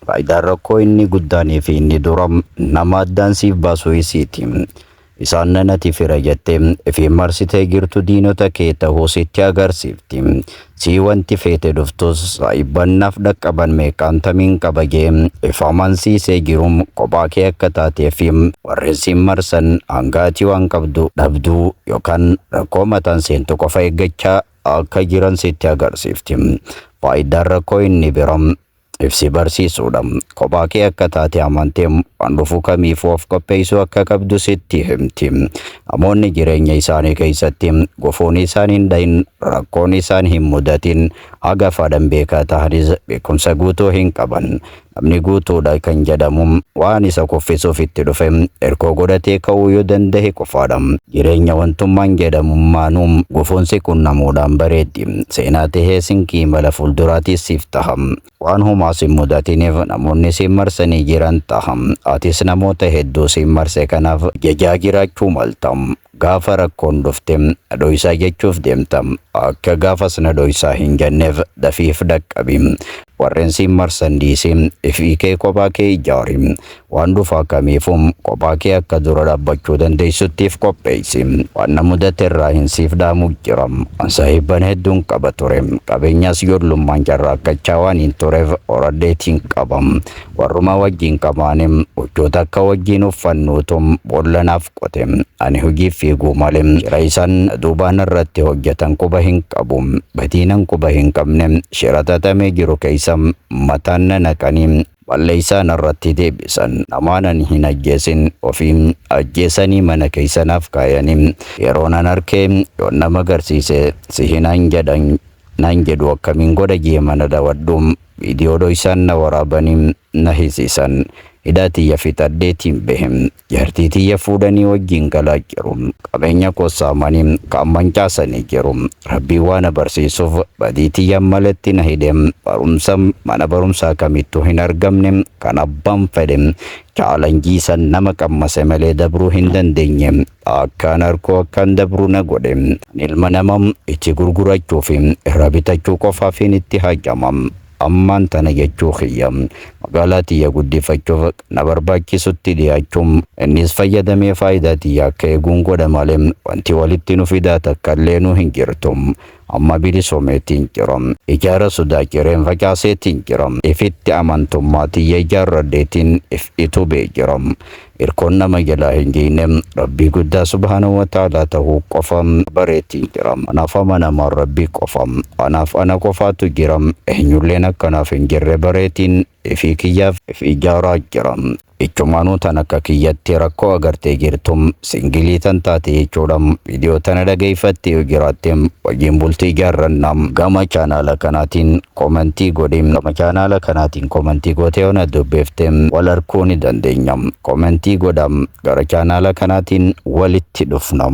Faayidaan rakkoo inni guddaanii fi inni dura nama addaan siif baasuu isiiti. Isaan nan ati fira jettee ifiin marsitee jirtu diinota kee tahuu sitti agarsiifti. Sii wanti feete dhuftus saahibban naaf dhaqqaban meeqaantamiin qaba jee if amansiisee jiru kophaa kee akka taatee fi warreen siin marsan hanga ati waan qabdu dhabduu yookaan rakkoo mataan seentu qofa eeggachaa akka jiran sitti agarsiifti. Faayidaan rakkoo inni bira ibsi barsiisuudha. Kophaa kee akka taate amantee waan dhufu kamiifuu of qopheessuu akka qabdu sitti himti. Namoonni jireenya isaanii keessatti gufuun isaan hin dhahin, rakkoon isaan hin mudatin, haga fadhan beekaa tahanis beekumsa guutuu hin qaban. Namni guutuudha kan jedhamu waan isa kuffisuuf itti dhufe irkoo godhatee ka'uu yoo dandahe qofaadha. Jireenya wantummaan jedhamummaanuu gufuun si qunnamuudhaan bareeddi. Seenaa tahee sinqii imala fuulduraatiis siif taha. Waan homaa sin mudatiniif namoonni siin marsanii jiran taha. Atis namoota hedduu siin marse kanaaf jajaa jiraachuu malta. Gaafa rakkoon dhufte na dhoysaa jechuuf deemta. Akka gaafas na dhoysaa hin jenneef dafiif dhaqqabi. Warreen siin marsan dhiisi ifii kee kophaa kee ijaari. Waan dhufaa kamiifuu kophaa kee akka dura dhaabbachuu dandeessutti if qopheessi. Waan na mudate irraahin siif dhaamu jira. An saahibban hedduun qaba ture. Qabeenyaas ijoollummaan carraaqqachaa waaniin tureef horadheetiin qaba. Warruma wajjiin qamaane huccuu takka wajjiin uffannuutu boolla naaf qote. Ani hojiif fiiguu malee shira isaan na duubaa narratti hojjatan quba hin qabu. Badiinan quba hin qabne shira xaxamee jiru keessa mataan na naqanii balleessaa narratti deebisan. Namaan ani hin ajjeesin ofii ajjeesanii mana keessa naaf kaayanii yeroo nan arkee yoon nama garsiise sihi naan jedhan naan jedhu akkamiin godha jee mana dawadhu viidiyoo dhoysaan na waraabanii na hisiisan. Hidhaa tiyya fixadheetiin bahe. Jaartii tiyya fuudhanii wajjiin galaa jiru. Qabeenya koos saamanii kaan mancaasanii jiru. Rabbiin waa na barsiisuuf badii tiyyaan maletti na hidhe. Barumsa mana barumsaa kamittuu hin argamne kan abbaan fedhe chaalanjii san nama qammase malee dabruu hin dandeenye akkaan arkuu akkaan dabru na godhe. Ani ilma nama itti gurgurachuu fi irraa bitachuu qofaafiin itti hajama. Ammaan tana jechuu kiyya magaalaa tiyya guddifachuuf na barbaachisutti dhiyaachuun innis fayyadamee faayidaa tiyya akka eeguun godha malee wanti walitti nu fidaa takkalleenuu hin jirtu. Amma bilisoomeetiin jira. Ijaara sodaa cireen facaaseetiin jira. Ifitti amantummaa tiyya ijaarradheetiin if itubee jira. Irkoon nama jalaa hin jiine Rabbii guddaa subhaanahu wa ta'aalaa tahuu qofa bareetiin jira. Anaaf amanamaan Rabbii qofa. Anaaf ana qofaatu jira. Eenyulleen akka naaf hin jirre bareetiin ifii kiyyaaf if ijaaraa jira. Ichumaanuu tan akka kiyyatti rakkoo agartee jirtu singilii tan taate jechuudha. Viidiyoo tana dhageeffattee yoo jiraatte wajjin bultii ijaarranna. Gama chaanaala kanaatiin komentii godhi. Gama chaanaala kanaatiin komentii gootee yoo na dubbifte wal arkuu ni dandeenya. Komentii godha. Gara chaanaala kanaatiin walitti dhufna.